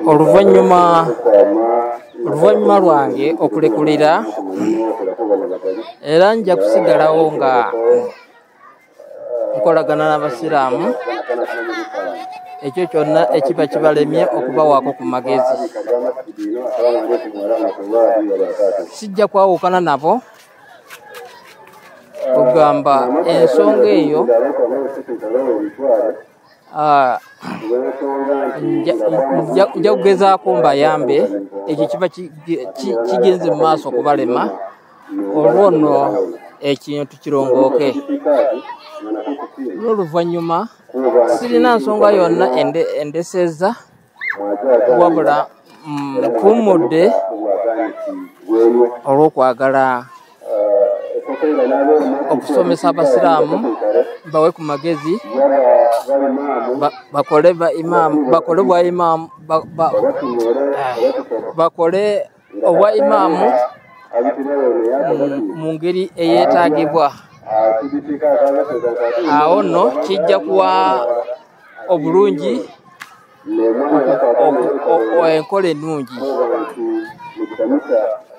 Oluvannyuma lwange okulekulira, era nja kusigalawo nga nkolagana n'abasiraamu, ekyo kyonna ekiba kibalemye okubawaako ku magezi. Sijja kwawukana nabo, kugamba ensonga eyo nja kugezaako mbayambe, ekyo kiba kigenze mu maaso okubalema, olwo nno ekintu kirongooke. N'oluvannyuma sirina nsonga yonna endesezza, wabula mpummudde olw'okwagala okusomesa abasiraamu, bawe ku magezi, bakole ba imaamu, bakole bwa imaamu, bakole obwa imaamu mu ngeri eyeetaagibwa. Awo nno kijja kuwa obulungi enkola ennungi,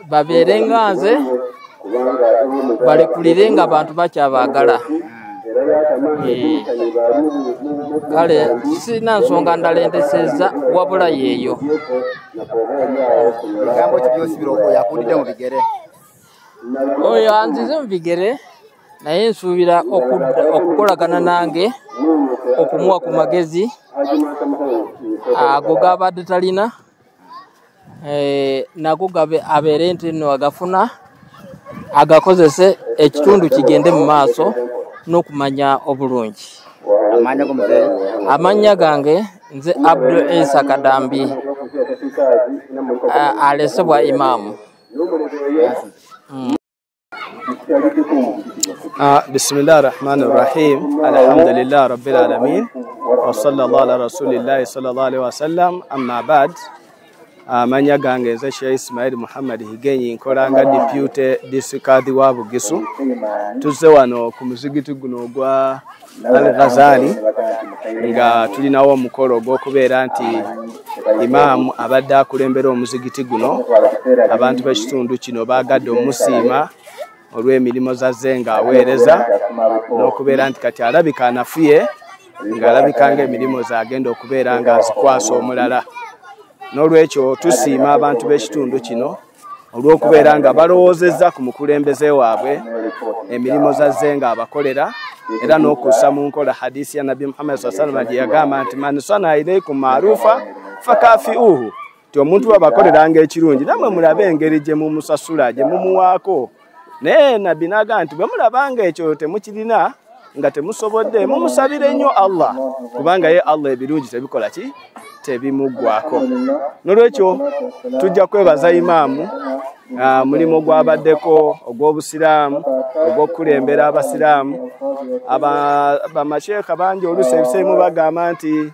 babeere nga nze, balekulire nga abantu bakyabaagala. Kale sirina nsonga ndala endesezza wabula yeeyo. Ebigambo ki by'osibira oyo akudidde mu bigere? Oyo anzize mu bigere, naye nsuubira okukolagana nange, okumuwa ku magezi ago g'abadde talina, nago abeere nti nno agafuna, agakozese, ekitundu kigende mu maaso n'okumanya obulungi. Amannya gange nze Abdul Isa Kadambi, alesebwa imaamu. Bismillah ar-Rahman ar-Rahim. Alhamdulillah Rabbil Alamin. Wa sallallahu ala Rasulillah sallallahu alaihi wasallam. Amma ba'd. Amanya gange nze Sheikh Ismail Muhammad Higenyi, nkola nga deputy district wa Bugisu. Tuzze wano ku muzigiti guno ogwa Al-Ghazali nga tulinawo omukolo ogw'okubeera nti imaamu abadde akulembera omuzigiti guno. Abantu b'ekitundu kino baagadde omusiima olw'emirimu zazze ng'aweereza, n'okubeera nti kati alabika anafuye, ng'alabika ng'emirimu z'agenda okubeera ng'azikwasa omulala. N'olwekyo tusiima abantu b'ekitundu kino olw'okubeera nga balowoozezza ku mukulembeze waabwe, emirimu zazze ng'abakolera, era n'okussa mu nkola hadisi ya Nabbi Muhammad sallallahu alaihi wasallam gye yagamba nti man sana ilaykum ma'rufa fakafi'uhu, nti omuntu bw'abakoleranga ekirungi nammwe mulabe engeri gye mumusasula, gye mumuwaako. Naye Nabbi n'agamba nti bwe mulabanga ekyo temukirina, nga temusobodde, mumusabire nnyo Allah, kubanga ye Allah ebirungi tebikola ki, tebimuggwako. N'olwekyo tujja kwebaza imaamu mulimu gwabaddeko ogw'obusiraamu, ogw'okukulembera abasiraamu. Bamasheekha bangi oluusi ebiseera bagamba nti